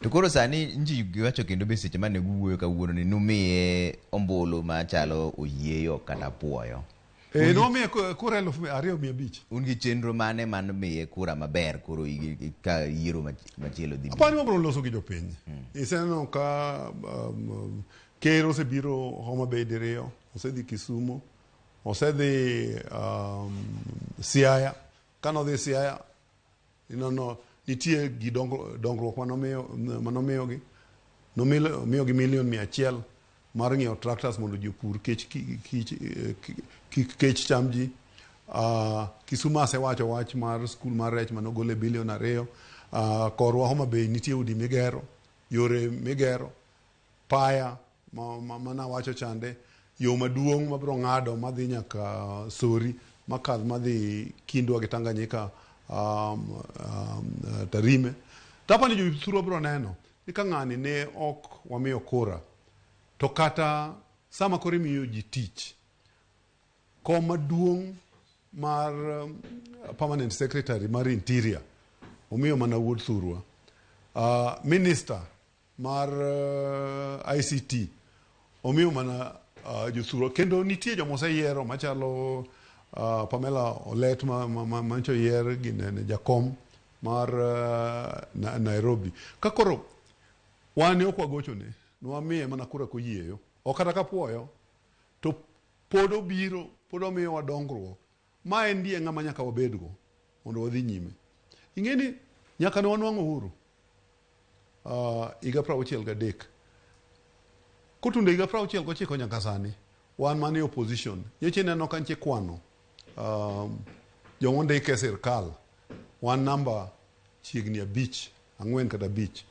To koro sani nji giwacho kendo be seche mane guwuoyo kawuono ni numiye ombulu machalo oyieyo kata puoyo. E, nomiye kura 2500. Un gi chenro mane man miye kura maber koro ka yiero machielo dhi biro? Apani wabiro loso gi jopiny. Iseneno ka ker osebiro Homa Bay diriyo, osedhi Kisumo, osedhi Siaya. Kane odhi Siaya, inono nitie gi dongruok manomiyogi. Nomiyogi milion 100 mar ng'iewo tractors mondo jopur kech kik kech cham ji. Kisumu asewacho wach mar skul mar rech manogole bilion 2. Korwa Homa Bay nitie udi migero, yore migero, paya manawacho chande, yo maduong' mabiro ng'ado madhi nyaka Sori makadh madhi kindwa gi Tanganyika Tarime. Tapani jothurwa biro neno ni ka ng'ani ne ok wamiyo kura to kata sama koro imiyo ji tich, kom maduong' mar permanent secretary mar interior omiyo mana wuod thurwa. Minister mar ICT omiyo mana jothurwa, kendo nitie joma oseyiero machalo Pamela Olet mancho oyier ginene jakom mar Nairobi. Ka koro wan ne ok wagochone, nwamiye mana kura koyieyo, ok kata kapuoyo, to pod obiro, pod omiyowa dongruok. Ma en die ng'ama nyaka wabedgo mondo wadhi nyime. Ing'e ni nyaka ne wanwang' uhuru higa 63. Kotundo higa 69 nyaka sani, wan mana e opposition. Nyocha ineno ka nitie kwano joma ondik e sirkal, wan namba chiegni 5, 4 kata 5.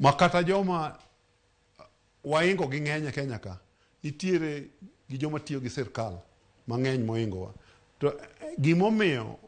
Ma kata joma waingo gi ng'eny e Kenya ka, nitiere gi joma tiyo gi sirkal mang'eny moingowa. To gimomiyo